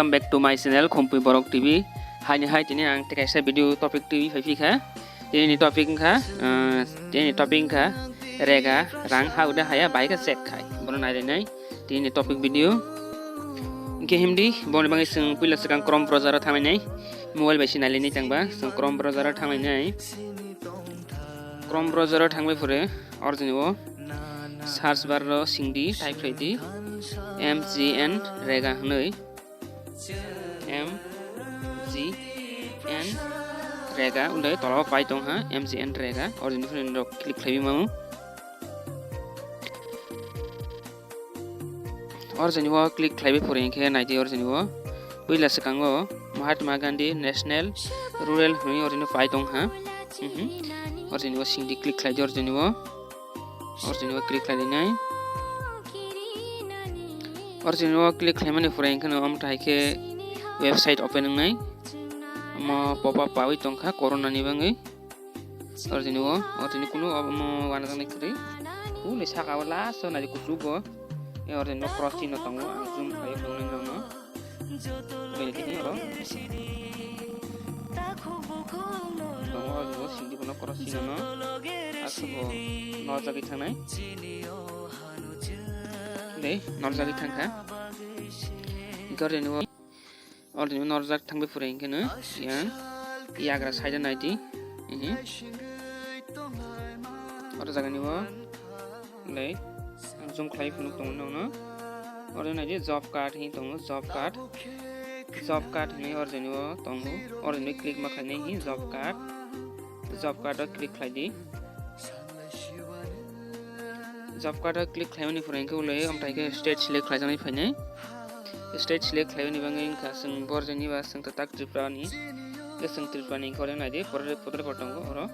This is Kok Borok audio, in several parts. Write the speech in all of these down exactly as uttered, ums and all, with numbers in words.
Welcome back to my channel Khumpui Borok T V. Haini hai tini ang tei kaisa video topic twi phai phi kha. Tini ni topic wngkha, uh, tini ni topic wngkha rega rang ha uda haya bai kha check khai. Bono nai rinai tini ni topic video. Hingke himdi boni bagwi chwng puila swkang Chrome browser o thangnai nai. Mobile bai se nai linai tangba chwng Chrome browser o thangnai nai. Chrome browser o thangbai phure orjini o search bar o singdi type khlai di M G N rega hwnwi. M G N rega, ulai tolao pai tong ha, M G N rega, orjini phone rok click khlaiwi mamu. Orjini o click khlaiwi pore hinkhe naidi orjini o puila swkango Mahatma Gandhi National Rural hwnwi orjini pai tong ha. Mhm. Orjini o singdi click khlai di orjini o. Orjini o click khlai di nai. Orjini o click khlaimani pore hinkhe no omo thai khe website open wngnai. Omo pop up pawi tongkha corona ni bagwi. Orjini o, orjini kunu omo wanajaknai kwrwi. Ule saka o last o nai kuchugo. E orjini o cross chino tongo, ang zoom khlai tongnai nono. Bini tini oro. Tongo o singdi bono cross chino no. Aswk bo norjagwi thangnai. Dei, norjagwi thangkha. Hingke orjini o, orjini o norjak thangbai phure hinkhe no yang yagra side o naidi. Ehe. Oro jagani o, lei, ang zoom khlai phunuk tongo nokno. Oro naidi job card hinwi tongo, job card. Job card hinwi orjini o tongo. Orjini click ma khlainai hi job card. Job card o click khlai di. Job card o click khlaimani pore hinkhe ulai omo thai khe state select khlaijaknai phainai. State select khlaimani bagwi wngkha chwng borjani ba chwng tatak Tripura ni. Khe chwng Tripura ni hinkhe oro naidi, pore, pore, pore tongo oro,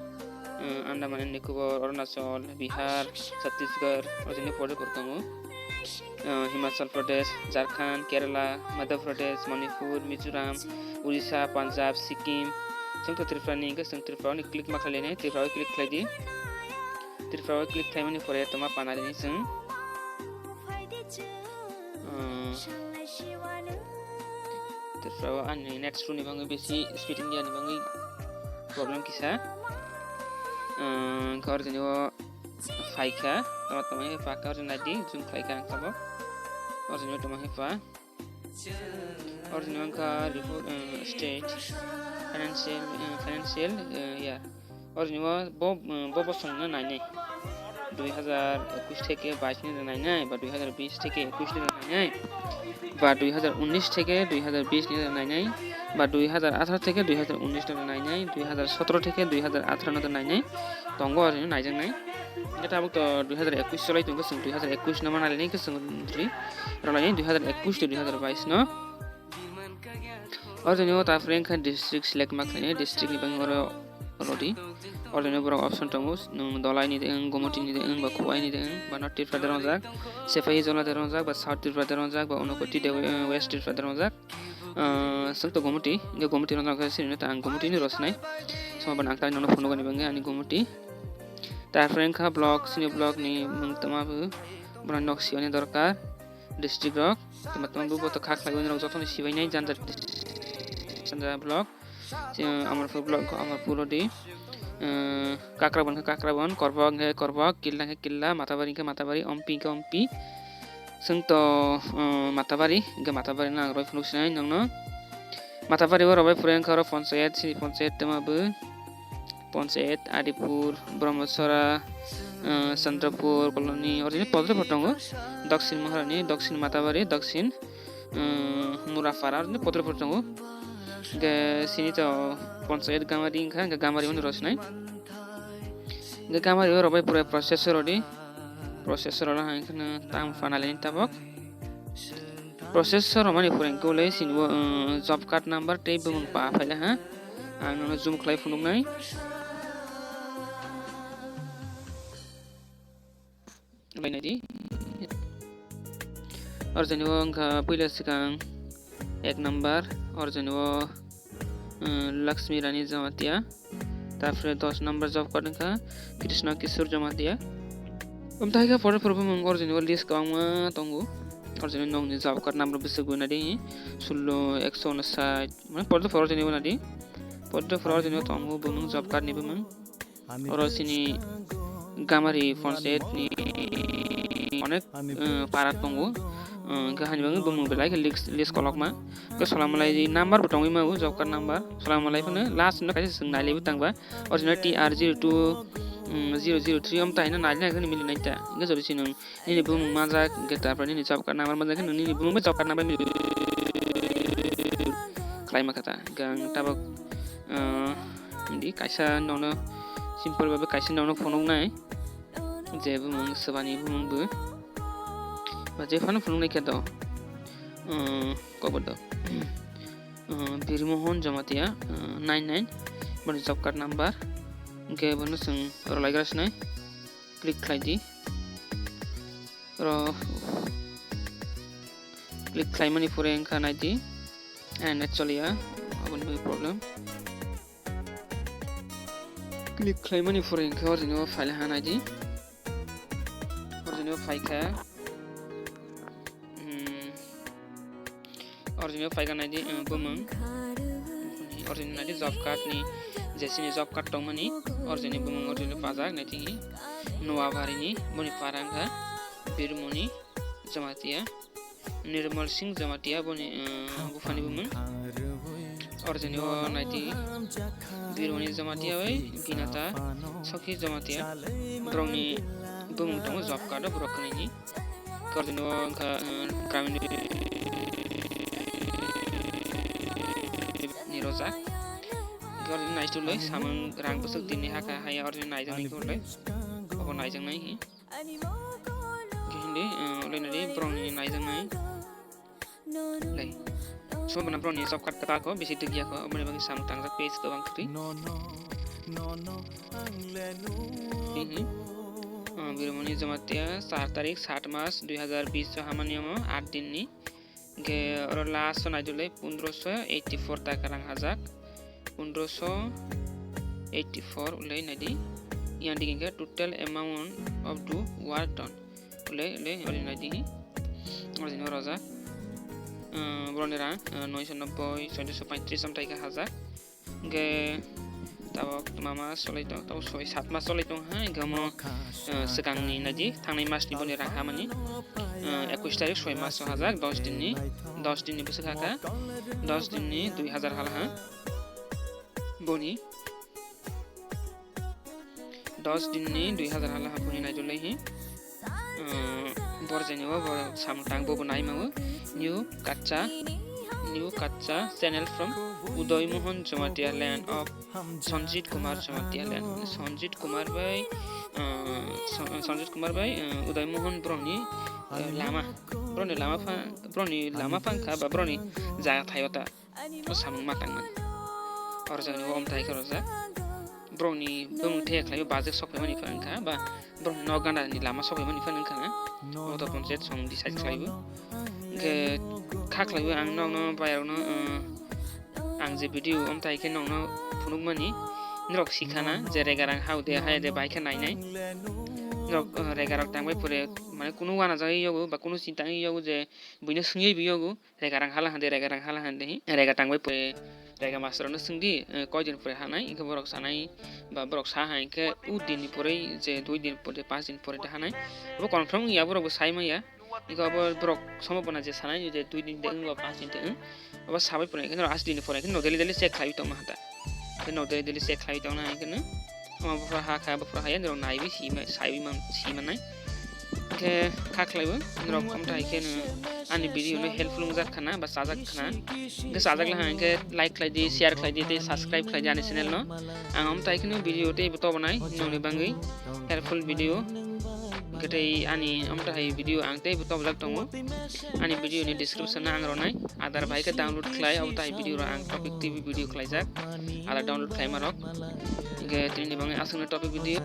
eh, Andaman and Nicobar, Arunachal, Bihar, Chhattisgarh, oro jani pore, pore tongo. Ah, Himachal Pradesh, Jharkhand, Kerala, Madhya Pradesh, Manipur, Mizoram, Odisha, Punjab, Sikkim. Chwng to Tripura ni hinkhe chwng Tripura ni click ma khlai nai, Tripura o click khlai di. Tripura o click khlaimani pore toma panari ni chwng. Ah, Tripura o ani net slow ni bagwi besi speed wngya ni bagwi problem kisa. Ah, hwnkhe oro jani o phaikha, toma toma khe paka oro naidi, zoom khlaikha ang tabok. Oro jani o toma khe pa. Oro jani o wngkha report, eh, state, financial, eh, financial, eh, year. Oro jani o bo, eh, bo bosong no nainai. Dui hazar ekush theke bais ni nainai, ba dui hazar bis theke ekush ni nainai, ba dui hazar unis theke dui hazar bis ni nainai, ba dui hazar atharo theke dui hazar unis ni nainai, dui hazar sotoro theke dui hazar atharo ni nainai. Tongo oro jani o naijaknai. Hingke tabuk to dui hazar ekush cholai tongo, chwng dui hazar ekush no ma nailainai khe chwng rwlainai dui hazar ekush tei dui hazar bais no. Oro jani o ta phre wngkha district select ma khlainai, district ni bagwi oro rwdi. Oro jani o borok option tongo, nwng Dholai ni de wng, Gomoti ni de wng, ba Khowai ni de wng, ba North Tripura de rongjak, Sepahijala de rongjak, ba South Tripura de rongjak, ba Unakoti de, eh, West Tripura de rongjak. Ah, chwng to Gomoti, hingke Gomoti no nokha sini ta ang Gomoti ni rosnai. Somo ban ang tai nono phunukani bagwi ani Gomoti. Tarpore wngkha block, sini block ni mung tama bo, bono nok siyani dorkar. District rok, tama tama bo boto kha khlai rok jotono sibainai janja, janja block. Amarpur block, Amarpur rodi. Ah, Kakrabon khe Kakrabon, Korbok khe Korbok, Killa khe Killa, Matabari khe Matabari, Ompi khe Ompi. Chwng to, ah, Matabari, hingke Matabari no ang roi phunuk sinai nokno. Matabari o roi phai phure wngkha oro ponchayat, sini ponchayat tama bo. Ponchayat, Adipur, Brahmachora, ah, Chandrapur, Colony, oro jini podre pho tongo. Daksin Maharani, Daksin Matabari, Daksin, ah, Murapara, oro jini podre pho tongo. Hingke sini to ponchayat Gamari wngkha, hingke Gamari mani rosnai. Hingke Gamari o roi phai phure process o rodi. Processor o hai kheno tam fanalini tabok. Processor o mani pore hwnkhe ulai sini o, uh, job card number tei bumung pa phaila ha. Ang nono zoom khlai phunuknai. Bai naidi. Oro jani o wngkha puila swkang ek number, oro jani o, uh, Lakshmi Rani Jamatia. Tarpore dos number job card wngkha Krishna Kishore Jamatia. Omo tai khe pore pore bumung oro jani o list kwbangma tongo. Original nokni job card number bwswk bo nadi, sullo ekso unsat, mane poito phoro jani bo nadi, poito phoro jani tongo bumung job card ni bumung. Oro chini Gamari Panchayat ni onek, eh, para tongo, eh, hwnka hani bagwi bumung belai khe list, list kolokma. Hwnkhe solamwlai number bo tongwi mano, job card number. Solamwlai phano last no kaisa chwng nailaibo tangba. Original T R zero two, mm, zero zero three om taino nailai naikhe mili naita. Hwnkhe jodi chini nini bumung manjak, hwnkhe tarpore nini job card number manjak khe nini bumung bai job card number mili khlaima kha ta. Hwnkhe ang tabuk, ah, hindi kaisa nono simple babe kaisa nono phunuknai je bumung swbani bumung bo ba je phano phunuknai khe do, ah, kobo do. Ah, Birmohon Jamatia, ah, nine nine, boni job card number, hwnkhe bono chwng rwlaigra sinai. Click khlai di. Oro click khlaimani pore wngkha nai di. And actually, ah, aboni bagwi problem. Click khlaimani pore wngkha original file ha nai di. Original file kha. Hmm. Original file kha nai di, eh, bumung. Original nai di job card ni, je chini job card tongmani, original bumung original pajak nai di. Noabari ni, boni para wngkha Birmoni Jamatia. Nirmal Singh Jamatia boni, eh, buphani bumung. Original o nai di Birmoni Jamatia bai Binata Sokhi Jamatia. Borokni bumung tongo job card o borok kwnwi ni. Kordino wngkha, eh, Gramin ni rojak. Kordino naitu loi samung rang bwswk dinni hakha haya ordino naijaknai khe loi. Obo naijaknai hi. Khe hindi, eh, loi nadi borokni naijaknai. Lei. Sobo na borokni job card kwtal kho, bisi dwgya kho, oboni bagwi samung tangjak page kwbang kwtwi. Hihi. Ah, Birmoni Jamatia, char tarik, sat mas, dui hazar bis o hamani omo, aat din ni. Hwnkhe oro last o naidulai, pondroso eighty four taka rang hajak. Pondroso eighty four ulai naidi. Yang digi hwnkhe total amount of the work done. Ulai, ulai, ori naidi. Ori no roja. Ah, boroni rang, ah, noisho nobboi, soidoso paitris amtai khe hajak. Hwnkhe tabok tma mas cholai tong, tabok soi sat mas cholai tong ha, hwnkhe omo, eh, swkangni naidi, thangnai masni boni rang hamani, eh, ekush tarik soi mas o hajak, dos dinni, dos dinni bwswk hakha, dos dinni dui hazar hal ha boni. Dos dinni dui hazar hala haphurni naidulai hi. Umm, borjani o bo samung tang bobo nai mao. New Kacha, New Kacha channel from Udoy Mohan Jamatia land of Sanjit Kumar Jamatia land. Sanjit Kumar bai, umm, San-, Sanjit Kumar bai, umm, Udoy Mohan borokni, umm, lama. Borokni lama pha-, borokni lama phangkha ba borokni jaga thaio ta. O samung ma tangmani. Oro jagani o omthai khe rojak. Borokni bumung thaya khlaiwi budget sok phaimani phano wngkha, ba borokni nok gana ni lama sok phaimani phano wngkha na. Obo to panchayat song decide khlaiwi. Hwnkhe kha khlaiwi ang nokno bayarokno, uh, ang je video omthai khe nokno phunukmani, norok sikhana je regarang hao de haya de bai khe nainai. Norok, uh, regarok tangbai pore mane kunu uanajagwi yogo ba kunu sinta wngwi yogo je buino swngwi bo yogo. Rega rang hala hande, rega rang hala hande hi. Rega tangbai pore, rega master no swngdi, eh, koi din pore hanai, hingke borok sanai, ba borok sa hai hingke u din ni pore, je dui din pore, panch din pore de hanai. Abo confirm ya, borok bo sai maya. Hingke abo borok somo bona je sanai, je dui din de wng ba panch din de wng. Abo sabai pore, hingke no ast din ni pore, hingke no daily daily check khlai tongma hata. Hingke no daily daily check khlai tongna hingke no. Ama bufra ha kha, bufra ha ya, norok naiwi sima, saiwi man, simanai. Hingke kha khlaiwi, norok omthai khe no ani video no helpful wngjak khana, ba chajak khana. Hingke chajak laha hingke like khlai di, share khlai di, tei subscribe khlai di ani channel no. Ang omthai khe no video tei bo tobonai, nongni bangwi helpful video. Hingke tei ani omthai video ang tei bo tobojak tongo. Ani video ni description no ang ronai. Adar bai khe download khlai, abo tai video rok ang topic T V video khlaijak. Ada download khlaima rok. Hingke tini ni bangwi aswkno topic video.